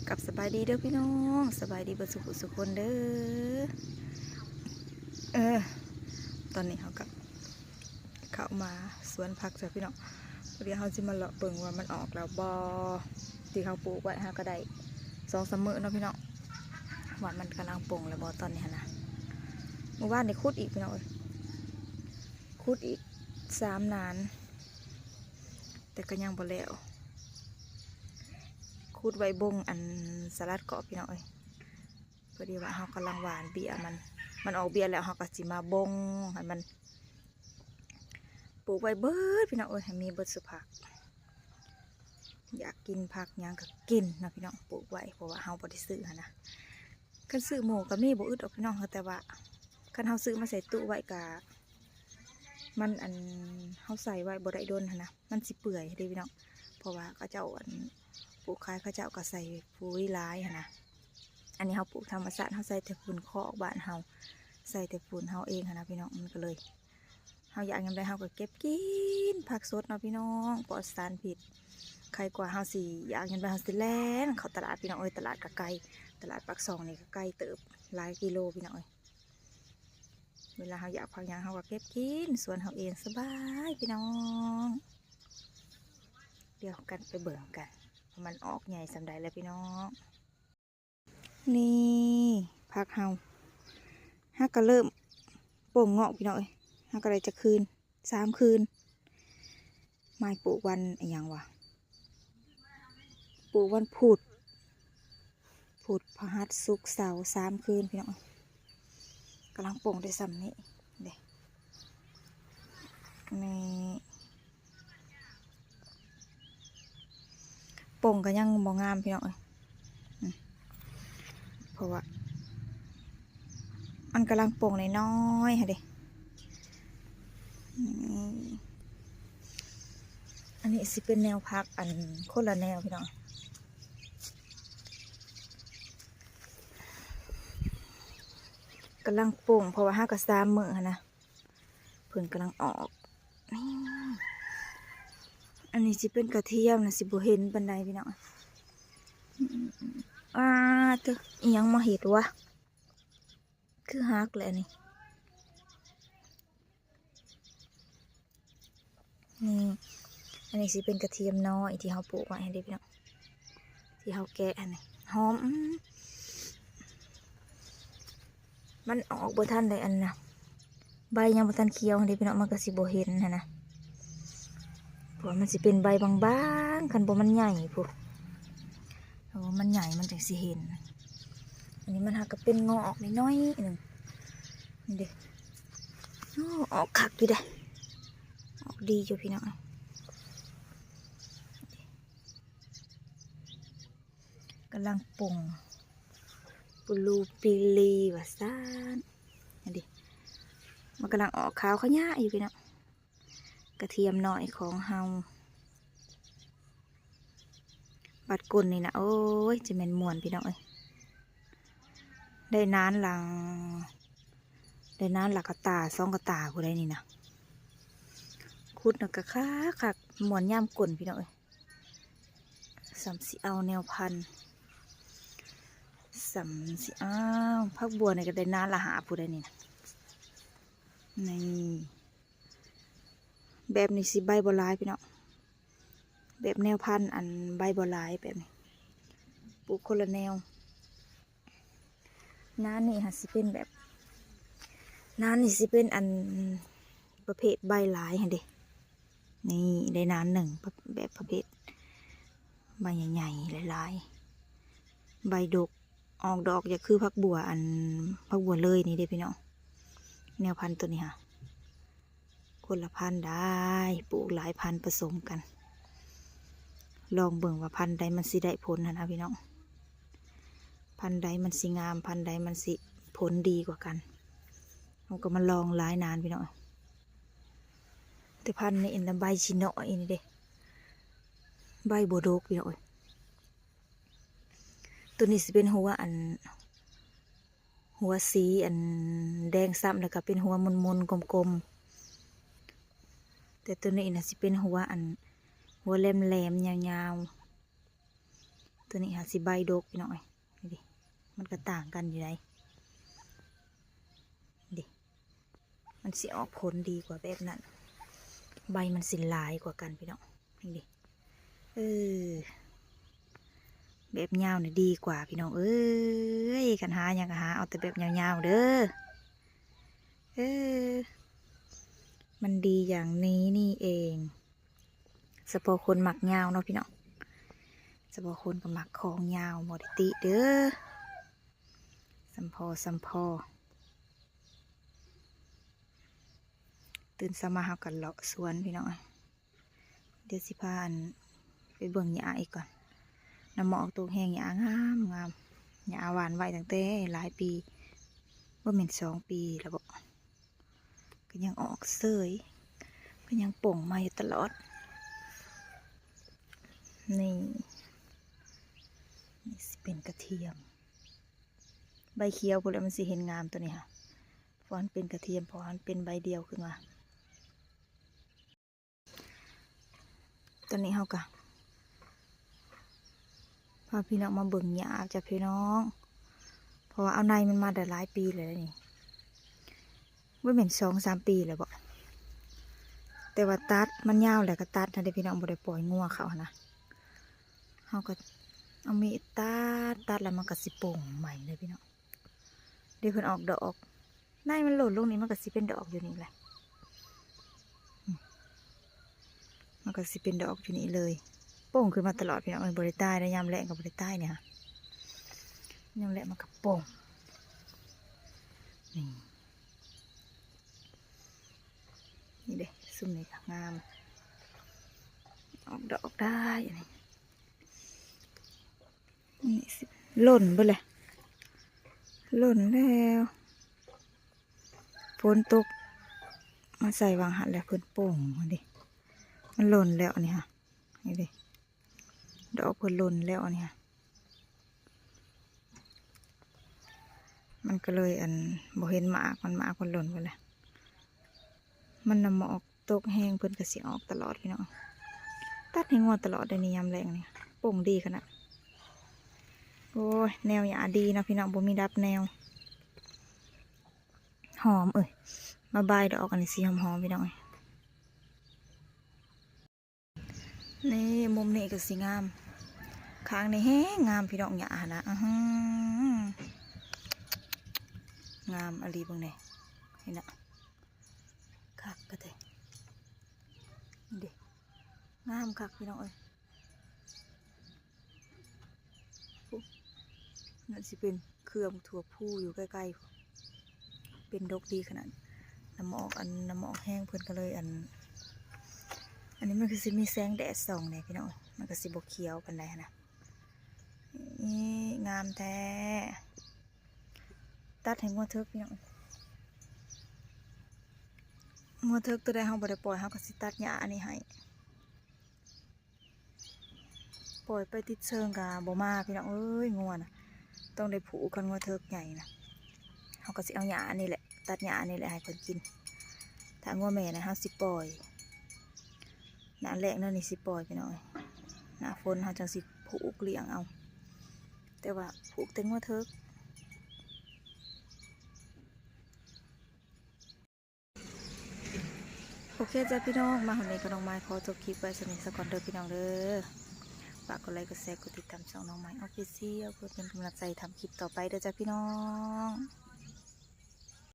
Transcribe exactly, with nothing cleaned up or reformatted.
กับสบายดีเด้อพี่น้อง สบายดีเบิดสุขสุขคนเด้อ เออ ตอนนี้เขากับเข้ามาสวนผักจ้ะพี่น้อง เดี๋ยวเขาจะมาเลาะเบิ่งว่ามันออกแล้วบ่ ที่เขาปลูกไว้เขาก็ได้สองสามมื้อเนาะพี่น้อง ว่ามันกำลังป่งแล้วบ่ตอนนี้หั้นนะ เมื่อวานได้ขุดอีกพี่น้องเอ้ย ขุดอีกสามนาน แต่ก็ยังบ่แล้ว ขุดไว้บงอันสลัดเกาะพี่น้องเอ้ย พอดีว่าเขากำลังหว่านเบี้ยมัน มันออกเบี้ยแล้วเขาก็สิมาบงให้มัน ปลูกไว้เบิดพี่น้องเอ้ย ให้มีเบิดสุผัก อยากกินผักหยังก็กินเนาะพี่น้อง ปลูกไว้ เพราะว่าเขาบ่ได้ซื้อหั้นนะ คันซื้อหมู่ก็มีบ่อึดออกพี่น้อง แต่ว่าคันเขาซื้อมาใส่ตู้ไว้กะ มันอันเขาใส่ไว้บ่ได้โดนหั้นนะ มันสิเปื่อยเด้พี่น้อง เพราะว่าเขาเจ้าอันปลูกขายเขาเจ้าก็ใส่ปุ๋ยหลายหั้นนะ อันนี้เขาปลูกธรรมชาติ เขาใส่แต่ฝุ่นคอกบ้านเขา ใส่แต่ฝุ่นเขาเองหั้นนะพี่น้อง มันก็เลย เขาอยากยามใดเขาก็เก็บกินผักสดเนาะพี่น้อง ปลอดสารพิษ ใครกว่าเขาสิอยากยามใดเขาสิแล่นเข้าตลาดพี่น้องเอ้ย ตลาดก็ไกล ตลาดปากซองนี่ก็ไกลเติบ หลายกิโลพี่น้องเอ้ย เวลาเขาอยากผักหยังเขาก็เก็บกินสวนเขาเองสบายพี่น้อง เดี๋ยวกันไปเบิ่งกันว่ามันออกใหญ่ส่ำใดแล้วพี่น้อง นี่ผักเฮา ฮะก็เริ่มป่งเงาะพี่น้องเอ้ย ฮะก็ได้จักคืน สามคืน ไม้ปลูกวันอะหยังวะ ปลูกวันพุธ พุธ พฤหัส ศุกร์ เสาร์ สามคืนพี่น้อง กำลังป่งได้ส่ำนี้ เด้ นี่ ป่งก็ยังบ่งามพี่น้องเอ้ย อืม เพราะว่า มันกำลังป่งน้อยๆหั้นเด้ อืม อันนี้สิเป็นแนวผักอันคนละแนวพี่น้อง กำลังป่ง เพราะว่าฮะก็สามมื้อหั้นนะ เพิ่นกำลังออก นี่ อันนี้สิเป็นกระเทียมนะ สิบ่เห็นปานใดพี่น้อง อืม อ่า เตอะ อิหยังมาเห็ดวะ คือหักแหละนี่ นี่ อันนี้สิเป็นกระเทียมน้อยที่เขาปลูกไว้ให้เด้พี่น้อง ที่เขาแกะอันนี้ หอม อืม มันออกบ่ทันได้อันนะ ใบยังบ่ทันเขียวเด้พี่น้อง มันก็สิบ่เห็นหั้นนะ เพราะว่ามันสิเป็นใบบางๆ คันบ่มันใหญ่พุ้น ถ้าว่ามันใหญ่มันจั่งสิเห็น อันนี้มันหากก็เป็นงอกน้อยๆหนึ่ง นี่เด้ โอ้ ออกคักอยู่เด้ ออกดีอยู่พี่น้อง กำลังป่ง บลูเบอร์รี่ว่าซั่น นี่เด้ มันกำลังออกขาวขะยะอยู่พี่น้อง กระเทียมน้อยของเฮา บัดก้นนี่นะ โอ้ย จะแม่นม่วนพี่น้องเอ้ย ได้นานหลัง ได้นานหลักกะตา สองกะตาพุ้นใดนี่นะ ขุดนะกะคักคัก ม่วนยามก้นพี่น้องเอ้ย ส่ำสิเอาแนวพันธุ์ ส่ำสิเอา ผักบัวนี่ก็ได้นานละหาพุ้นใดนี่นะ นี่ แบบนี้สิใบบ่หลายพี่น้อง แบบแนวพันธุ์อันใบบ่หลายแบบนี้ ปลูกคนละแนว นานนี่ค่ะสิเป็นแบบ นานนี่สิเป็นอันประเภทใบหลายหั้นเด้ นี่ได้นานหนึ่ง แบบประเภท ใบใหญ่ๆ หลายๆ ใบดก ออกดอกอย่าคือผักบัวอัน ผักบัวเลยนี่เด้พี่น้อง แนวพันธุ์ตัวนี้ค่ะ คนละพันธุ์ได้ ปลูกหลายพันธุ์ผสมกัน ลองเบิ่งว่าพันธุ์ใดมันสิได้ผลหั้นนะพี่น้อง พันธุ์ใดมันสิงาม พันธุ์ใดมันสิผลดีกว่ากัน เราก็มาลองหลายนานพี่น้อง แต่พันธุ์นี่อันใบสิน้อยนี่เด้ ใบบ่ดกพี่น้องเอ้ย ตัวนี้สิเป็นหัวอัน หัวสีอันแดงซ้ำ แล้วก็เป็นหัวมนๆ กลมๆ แต่ตัวนี้นะสิเป็นหัวอัน หัวแหลมๆ ยาว ตัวนี้หาสิใบดกพี่น้องเอ้ย นี่ดิ มันก็ต่างกันอยู่ได นี่ดิ มันสิออกผลดีกว่าแบบนั้น ใบมันสิหลายกว่ากันพี่น้อง นี่ดิ เออ แบบยาวนี่ดีกว่าพี่น้องเอ้ย คันหาหยังก็หาเอาแต่แบบยาวๆเด้อ เออ มันดีอย่างนี้นี่เอง เฉพาะคนมักยาวเนาะพี่น้อง เฉพาะคนก็มักของยาว บ่ได้ติเด้อ สำพอ สำพอ ตื่นเช้ามาเฮาก็เลาะสวนพี่น้องเอ้ย เดี๋ยวสิพาอันไปเบิ่งหญ้าอีกก่อน น้ำหมอกตกแฮง หญ้างามงาม หญ้าหว่านไว้ตั้งแต่หลายปี บ่แม่นสองปีแล้วบ่ ก็ยังออกเสย ก็ยังป่งมาอยู่ตลอด นี่ นี่สิเป็นกระเทียม ใบเขียวพู้นแหละมันสิเห็นงามตัวนี้ค่ะ เพราะมันเป็นกระเทียม เพราะมันเป็นใบเดียวขึ้นมา ตอนนี้เฮาก็พาพี่น้องมาเบิ่งหญ้าจ้ะพี่น้อง เพราะว่าเอาในมันมาได้หลายปีแล้วนี่ บ่แม่นสองสามปีแล้วบ่ แต่ว่าตัดมันยาวแล้วก็ตัดหั้นเด้พี่น้อง บ่ได้ปล่อยงัวเขาหั้นนะ เฮาก็เอามีดตัด ตัดแล้วมันก็สิป่งใหม่เลยพี่น้อง เดี๋ยวเพิ่นออกดอก ในมันหล่นลงนี่มันก็สิเป็นดอกอยู่นี่แหละ อืม มันก็สิเป็นดอกอยู่นี่เลย ป่งขึ้นมาตลอดพี่น้องเอ้ย บ่ได้ตายนะ ยามแลงก็บ่ได้ตายเนี่ยค่ะ ยามแลงมันก็ป่ง นี่ นี่เด้ ซุมนี้ก็งาม ออกดอกได้อันนี้ นี่สิหล่นเบิดเลย หล่นแล้ว ฝนตก มาใส่วางหันแล้วเพิ่นป่งมาดิ มันหล่นแล้วนี่ค่ะ นี่ดิ ดอกเพิ่นหล่นแล้วนี่ค่ะ มันก็เลยอันบ่เห็นหมาก มันหมากเพิ่นหล่นไปแล้ว มันน้ำหมอกตกแฮงเพิ่นก็สิออกตลอดพี่น้อง ตัดให้งัวตลอดได้นี่ยามแลงนี่ ป่งดีขนาด โอ้ย แนวหญ้าดีเนาะพี่น้อง บ่มีดับแนว หอมเอ้ย มาบายดอกอันนี้สีหอมๆพี่น้องเอ้ย นี่มุมนี้ก็สิงาม ข้างนี้แฮงงามพี่น้อง หญ้าหั่นนะ อื้อหือ งามอีหลีเบิ่งแหน่ นี่นะ คักกะเตะ นี่เด้ งามคักพี่น้องเอ้ย นั่นสิเป็นเครือบักถั่วพูอยู่ใกล้ๆ เป็นดกดีขนาด น้ำหมอกอัน น้ำหมอกแฮงเพิ่นก็เลยอัน อันนี้มันก็สิมีแสงแดดส่องแหน่พี่น้อง มันก็สิบ่เขียวปานใดหั้นนะ นี่งามแท้ ตัดให้งัวเถิกพี่น้อง งัวเถิกตัวใดเฮาบ่ได้ปล่อย เฮาก็สิตัดหญ้าอันนี้ให้ ปล่อยไปติดเชิงกะบ่มาพี่น้องเอ้ย งัวน่ะ ต้องได้ผูก คันงัวเถิกใหญ่นะ เฮาก็สิเอาหญ้าอันนี้แหละ ตัดหญ้าอันนี้แหละให้เพิ่นกิน ถ้างัวแม่นะ เฮาสิปล่อย หน้าแล้งนั่นนี่สิปล่อยพี่น้องเอ้ย หน้าฝนเฮาจั่งสิผูกเลี้ยงเอา แต่ว่าผูกแต่งัวเถิก โอเคจ้ะพี่น้อง มาฮอดนี้ก็น้องไม้ขอจบคลิปไว้ส่ำนี้ซะก่อนเด้อพี่น้องเด้อ ฝากกดไลค์กดแชร์กดติดตามช่องน้องไม้ Official เพื่อเป็นกำลังใจทำคลิปต่อไปเด้อจ้ะพี่น้อง